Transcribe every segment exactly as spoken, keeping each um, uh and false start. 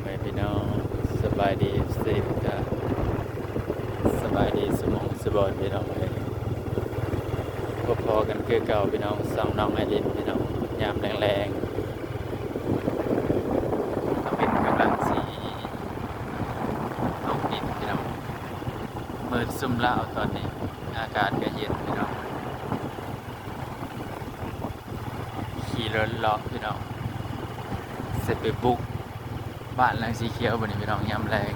ไปพี่น้อง สบายดี เอฟซี ทุกท่าน สบายดีสุหม่องสุบอนพี่น้องเอ้ย พบพ้อกันคือเก่าพี่น้อง ช่องน้องไอรินพี่น้อง ยามแลงๆ ตะเว็นกำลังสิตกดินพี่น้อง มืดครึ้มแล้วตอนนี้ อากาศก็เย็นพี่น้อง ขี่รถเลาะพี่น้อง สิไปบุกบ้านหลังสีเขียวบัดนี้พี่น้อง ยามแลง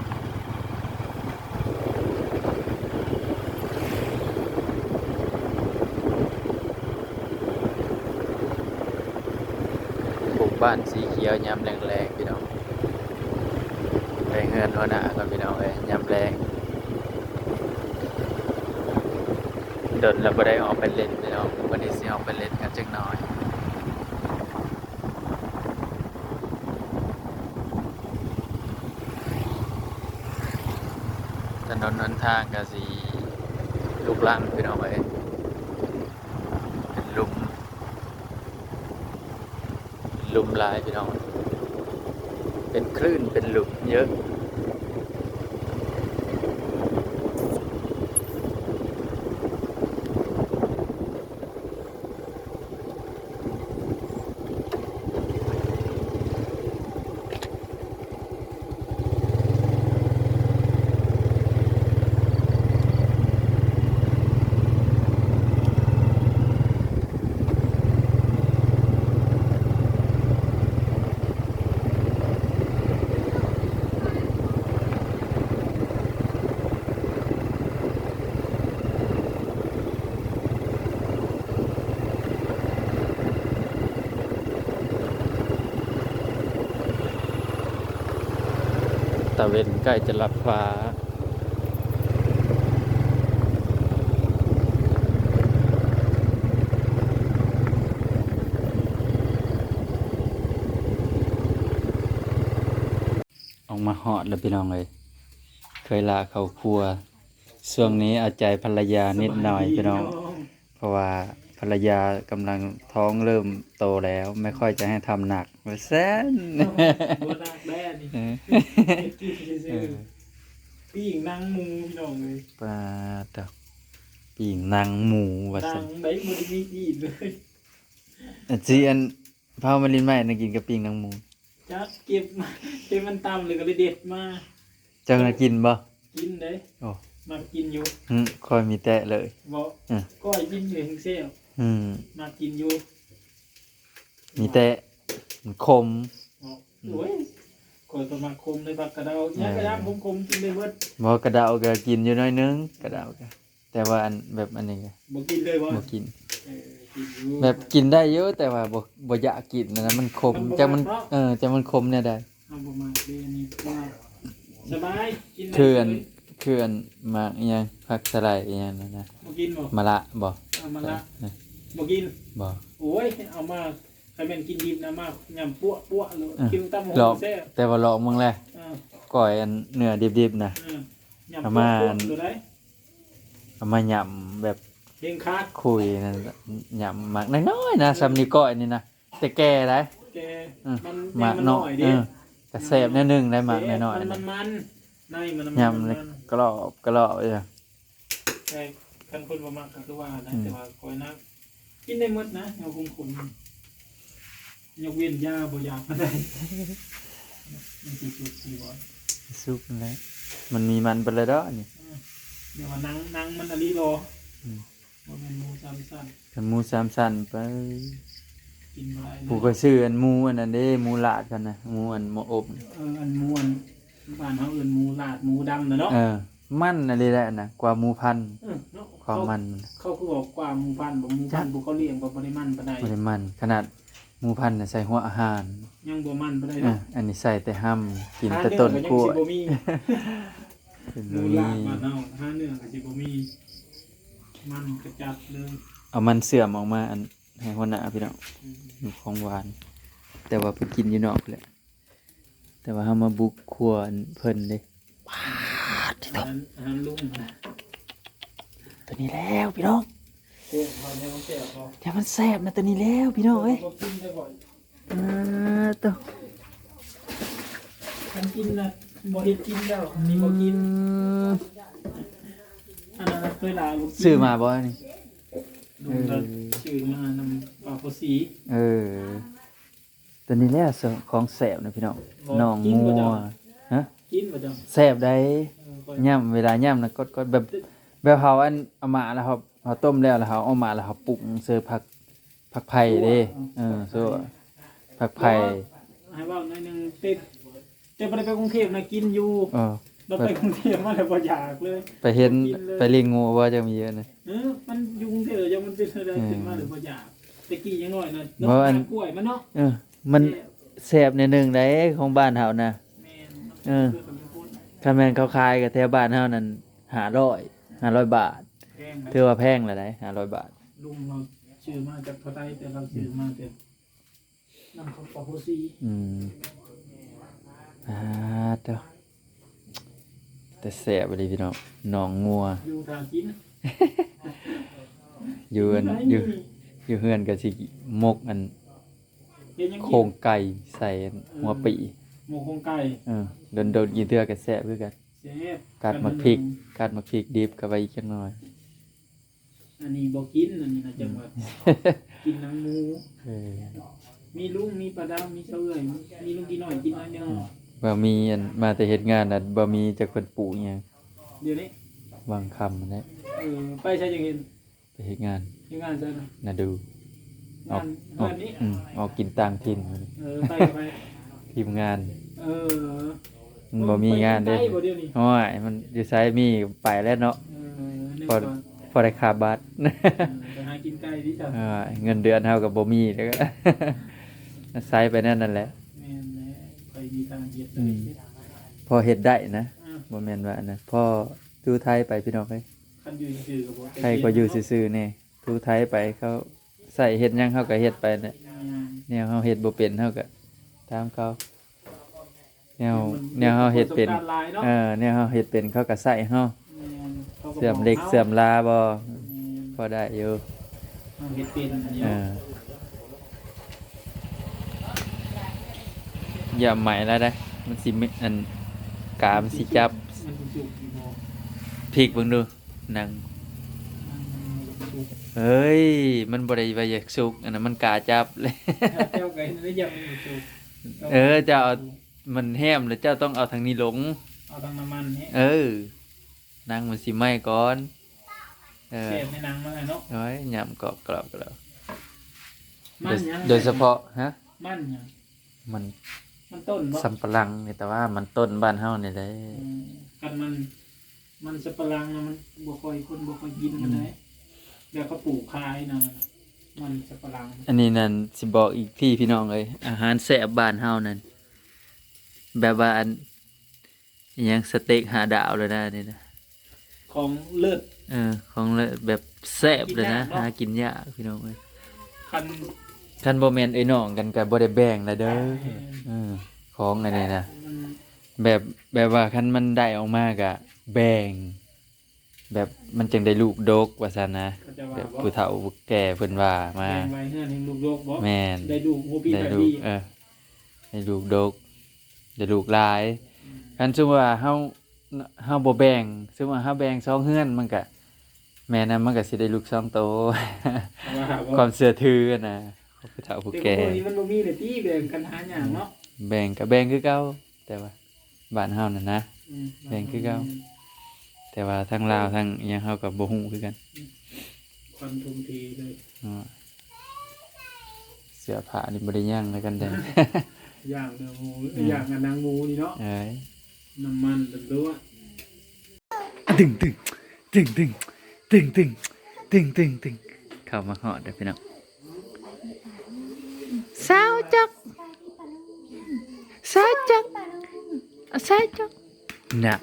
บุกบ้านสีเขียวยามแลงๆ พี่น้อง ไปเฮือนหัวหน้าก่อนพี่น้องเอ้ย ยามแลง โดนแล้วบ่ได้ออกไปเล่นพี่น้อง วันนี้สิออกไปเล่นกันจักหน่อย ถนนหนทางก็สิลุกรังพี่น้องเอ้ย เป็นหลุม เป็นหลุมหลายพี่น้อง เป็นคลื่น เป็นหลุมเยอะ ตะเว็นใกล้จะลับฟ้า ออกมาฮอดแล้วพี่น้องเอ้ย เคยลาเข้าครัว ช่วงนี้เอาใจภรรยานิดหน่อยพี่น้อง สบายดีพี่น้อง เพราะว่าภรรยากำลังท้องเริ่มโตแล้ว ไม่ค่อยจะให้ทำหนัก ว่าซั่น บ่หนักแน่นี่ เออ เฮ็ดกินซื่อๆ เออ ปิ้งหนังหมูพี่น้องเอ้ย ปาดเถาะ ปิ้งหนังหมู ว่าซั่น หนังใดบ่ได้มีตีนเลย อันสิอัน เผามาลินไม้นะ กินกับปิ้งหนังหมู จักเก็บมา เก็บมันต่ำเลยก็เลยเด็ดมา เจ้าน่ะกินบ่ กินเด้ โอ้ มักกินอยู่ หึ ข้อยมีแต่เลย บ่ อืม ข้อยกินอยู่แฮงแซ่บ อืม มักกินอยู่ มีแต่มันขม บ่ อืม โอ้ย ข้อยก็มักขมเลย ผักกะเดา เออ อิหยังก็ยามขมๆ กินได้เบิด บ่ กะเดาก็กินอยู่หน่อยนึง กะเดาก็ แต่ว่าอันแบบอันนี้ก็ บ่กินเลยบ่ บ่กิน เออ กินอยู่ แบบกินได้อยู่ แต่ว่าบ่ บ่อยากกินนะ มันขม มันบ่ จักมัน มักเนาะ เออ จักมันขมแนวใด เอาบ่มักเด้อันนี้ เพราะว่าสบาย กินได้ คืออัน เลย คืออัน หมากอิหยัง ผักสะไลอิหยังนั่นนะ บ่กินบ่ มะระบ่ เอามะระ นะ บ่กิน บ่ โอ้ย เอามา คันแม่นกินดิบนะ มาหย่ำปั้วๆ โลด เออ กินตำบักหุ่ง ลอง แซ่บ แต่ว่าลองมึงแหละ อ่า ก้อยอันเนื้อดิบๆ นะ เออ หย่ำ เอามา ปั้วๆ โลดได้ เอามาหย่ำแบบ เฮงคัก คุยนั่น หย่ำหมากน้อยๆ นะ ส่ำนี้ก้อยนี่นะ แต่แก่ได้ แก่ อืม มัน หมาก มัน เนาะ น้อยเด้ เออ ก็แซ่บแนวหนึ่งได้ หมากน้อยๆ มัน นะ มันๆ ในมัน หย่ำ มันๆ กรอบกรอบเลย แต่คันคนบ่มักก็คือว่านะ อืม แต่ว่าข้อยนะ กินได้หมดนะ แนวขมๆ ยกเว้นยาบ่อยากปานใด มันสิสุกสิบ่ สุกนั่นแหละ มันมีมันไปเลยเด้อนี่ อ่า เดี๋ยวว่าหนัง หนังมันอลีรอ อืม บ่แม่นหมูสามชั้น คันหมูสามชั้นไป กินบ่ได้เลย ผู้ก็ซื้ออันหมูอันนั้นเด้ หมูลาดกันนะ หมูอันหมูอบ เออ อันหมูอัน บ้านเฮาเอิ้นหมูลาด หมูดำน่ะเนาะ เออ มันอันนี้แหละนะ กว่าหมูพันธุ์ เออ เนาะ ความมันมัน เขาคือบอกกว่าหมูพันธุ์บ่ หมูพันธุ์ จัก ผู้เขาเลี้ยงก็บ่ได้มันปานใด บ่ได้มัน ขนาดหมูพันธุ์น่ะใส่หัวอาหาร ยังบ่มันปานใด เออ เนาะ อันนี้ใส่แต่ห้ำ กินแต่ต้นกล้วย หาเนื้อก็ยังสิบ่มี เป็น หมูลาด บ่มี บ้านเฮา หาเนื้อก็สิบ่มี มันกระจัดเลย เอามันเสื่อมออกมาอัน ให้หัวหน้าพี่น้อง อืม อยู่ของหวาน แต่ว่าเพิ่นกินอยู่นอกแหละ แต่ว่าเฮามาบุกครัวอันเพิ่นเด้ ปาด อาหาร อาหารลุงนะ ตัวนี้แล้วพี่น้อง แซ่บบ่ แซ่บบ่ แต่มันแซ่บนะ ตัวนี้แล้วพี่น้องเอ้ย บ่กินได้บ่ อ่า ตัว กินนะ บ่เฮ็ดกินแล้ว นี่บ่กิน อืม อันนั้นเคยลาบ่กิน ซื้อมาบ่นี่ ลุงก็ เออ ซื้อมานำปลาโพสี เออ ตัวนี้แหละของแซ่บนะพี่น้อง บ่ หนอง กินบ่ งัว เจ้า ฮะ กินบ่เจ้า แซ่บได้ เออ ข้อย ย่ำ เวลาย่ำนะ กดๆ แบบ แบบเฮาอันเอามาแล้วเฮา เฮาต้มแล้ว แล้วเฮาเอามาแล้วเฮาปรุงใส่ผัก ผักไผ่เด้ เออ ซั่ว ผักไผ่ แต่ว่าให้เว้าหน่อยหนึ่ง แต่ แต่บ่ได้ไปกรุงเทพฯนะ กินอยู่ เออ เราไปกรุงเทพฯมาแล้วบ่อยากเลย ไปเห็น บ่กินเลย ไปเลี้ยงงัวว่าจะมีเยอะนะ เออ มันอยู่กรุงเทพฯยังมันเป็นอะไร เออ ขึ้นมาแล้วบ่อยาก แต่กี้ยังน้อยนะ บ่อัน ดอกกล้วยมันเนาะ เออ มัน แซ่บ แซ่บในหนึ่งได้ของบ้านเฮานะ แม่น เออ เพื่อนคนละคน คันแม่นเขาขายก็แถวบ้านเฮานั่น ห้าร้อย ห้าร้อยบาท แพงนะ ถือว่าแพงแล้วได้ ห้าร้อยบาท ลุงเราซื้อมาจากเท่าใด แต่เราซื้อมาแต่ นำเขาปอโพสี อืม อ่า เด้อ แต่แซ่บเลยพี่น้อง หนองงัว อยู่ทางกิน อยู่อัน อยู่ อยู่เฮือนก็สิหมกอัน เฮ็ดหยังกิน โครงไก่ใส่หัวปี หมกโครงไก่ เออ โดนๆ กินเทื่อก็แซ่บคือกัน แซ่บ กัดหมากพริก กัดหมากพริกดิบเข้าไปอีกจักหน่อย อันนี้บ่กิน อันนี้นะจังหวัด กินหนังหมู เออ มีลุง มีป้าดาว มีเซาเอื้อย มีลุงกี่น้อยกินน้อยเดียว อืม บ่มีอัน มาแต่เฮ็ดงานน่ะ บ่มีจักเพิ่นปลูกหยัง เดี๋ยวนี้ วังคำนั่นแหละ เออ ไปใช้จังเห็น ไปเฮ็ดงาน เฮ็ดงานใช่นะ นาดู งาน ออก งานนี้ อืม ออกกินต่างถิ่น เออ ไป ไป ทีมงาน เออ มันบ่มีงานเด้ ไปบ่เดี๋ยวนี้ โอ้ย มันอยู่ไสมีไปแล้วเนาะ เออ นึก พอ ว่า พอได้ค่าบัตร เออ ไปหากินไก่ดิจ้ะ เออ เงินเดือนเฮาก็บ่มี แล้วก็ อาศัยไปนั่นนั่นแหละ แม่นแหละ ไปมีทางเฮ็ด อืม ไปเฮ็ด พอเฮ็ดได้นะ อ่ะ บ่แม่นว่าอันนั้น พออยู่ไทยไปพี่น้องเอ้ย คันอยู่ซื่อๆก็บ่ ไทยก็อยู่ซื่อๆแน่ อยู่ไทยไปเขาใส่เฮ็ดหยังเฮาก็เฮ็ดไปแหละ แม่น แนวเฮาเฮ็ดบ่เป็นเฮาก็ถามเขา แนว มัน แนวเฮาเฮ็ดเป็น ประสบการณ์หลายเนาะ เออ แนวเฮาเฮ็ดเป็นเขาก็ใส่เฮา แม่น เขาก็ เสื่อมเหล็ก บอกเฮา เสื่อมราบ่ แม่น พอได้อยู่ เฮาเฮ็ดเป็นอันนี้ เออ อย่าใหม่แล้วได้ มันสิมีอัน กามันสิจับ มันสิสุกอยู่บ่ พลิกเบิ่งดู หนัง มันสิสุก เฮ้ย มันบ่ได้ว่าอยากสุก อันนั้นมันกาจับเลย เจ้าก็เห็นแล้วอยากมันสิสุก เออ เจ้าเอา มันแห้มแล้วเจ้าต้องเอาทางนี้ลง เอาทางน้ำมันนี่ เออ หนังมันสิไหม้ก่อน เออ แซ่บในหนังมันน่ะเนาะ โอ้ย ยำกรอบกรอบกรอบ มันหยัง โดย โดยเฉพาะ ฮะ มันหยัง มัน มันต้นบ่ สำปะหลังนี่ แต่ว่ามันต้นบ้านเฮานี่แหละ อืม คันมัน มันสำปะหลังนะ มันบ่ค่อย คนบ่ค่อยกินปานใด อืม แบบเขาปลูกขายนะ มันสำปะหลัง อันนี้นั่นสิบอกอีกที่พี่น้องเอ้ย อาหารแซ่บบ้านเฮานั่น แบบว่าอัน อิหยังสเต็กห้าดาวเลยนะอันนี้นะ ของเลิศ เออ ของเลิศแบบแซ่บเลยนะ หากินยากเนาะ หากินยากพี่น้องเอ้ย คัน คันบ่แม่นไอ้น้องกันก็บ่ได้แบ่งละเด้อ แม่น เออ ของอันนี้นะ มัน แบบ แบบว่าคันมันได้ออกมาก็แบ่ง แบบมันจังได้ลูกดกว่าซั่นนะ เขาจะว่า แบบผู้เฒ่าผู้แก่เพิ่นว่ามา แบ่งไว้เฮือนให้ลูกดกบ่ แม่น ได้ลูกหัวปี ได้ ปลาย ลูก ปี เออ ได้ลูกดก ได้ลูกหลาย อืม คันสมมุติว่าเฮา เฮาบ่แบ่ง สมมุติว่าเฮาแบ่งสองเฮือนมันก็ แม่นนะ มันก็สิได้ลูกสองโต ว่าบ่ ความเชื่อถือนะ ของผู้เฒ่าผู้แก่ แต่พวกนี้มันบ่มีเลยติ แบ่งกันหายากเนาะ แบ่งก็แบ่งคือเก่า แต่ว่าบ้านเฮานั่นนะ อืม แบ่งคือเก่า แต่ว่าทางลาวทางอิหยังเฮาก็บ่ฮู้คือกัน ควันทุ่มทีเลย อ่า เสื้อผ้านี่บ่ได้ย่างแล้วกันแดง ย่างเนื้อหมู อืม ย่างกับหนังหมูนี่เนาะ เอ้ย น้ำมันล้วนๆ ตึงตึงตึงตึงตึงตึงตึงตึงตึง เข้ามาฮอดแล้วพี่น้อง สาวจอก สาวจอก สาวจอก น่ะ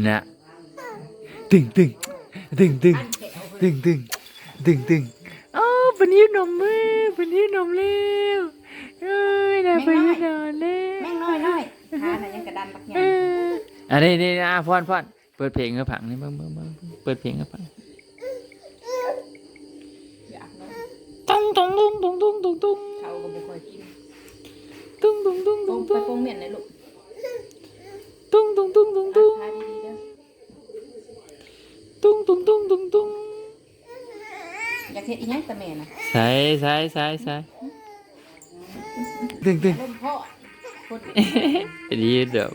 น่ะ ตึงตึงตึงตึงตึงตึงตึงตึง โอ้ เพิ่นหิวนมเว้ย เพิ่นหิวนมแล้ว เอ้ย น่า แม่งน้อย เพิ่นหิวนมแล้ว แม่งน้อยน้อย ขาน่ะยังกระดานบักใหญ่ เออ อันนี้ นี่ อ่ะ พร พร เปิดเพลงให้ฟังนี่ เบิ่ง เบิ่ง เบิ่ง เปิดเพลงให้ฟัง อยากนอน ตุ้ง ตุ้ง ตุ้ง ตุ้ง ตุ้ง ตุ้ง ตุ้ง เขาก็บ่ค่อยกิน ตุ้ง ตุ้ง ตุ้ง ตุ้ง ไป ตุ้ง โรงเรียนเลยลูก ตุ้งตุ้งตุ้งตุ้ง พาดีๆเด้อ ตุ้งตุ้งตุ้งตุ้งตุ้ง อยากเฮ็ดอีหยังตะแม่น่ะ ใส่ใส่ใส่ใส่ ตึงตึง ลมเพาะคน ดีเด้อ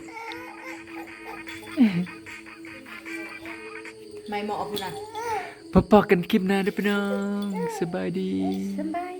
ไม่เหมาะคุณน่ะ พบปะกันคลิปหน้าเด้อพี่น้องสบายดี สบาย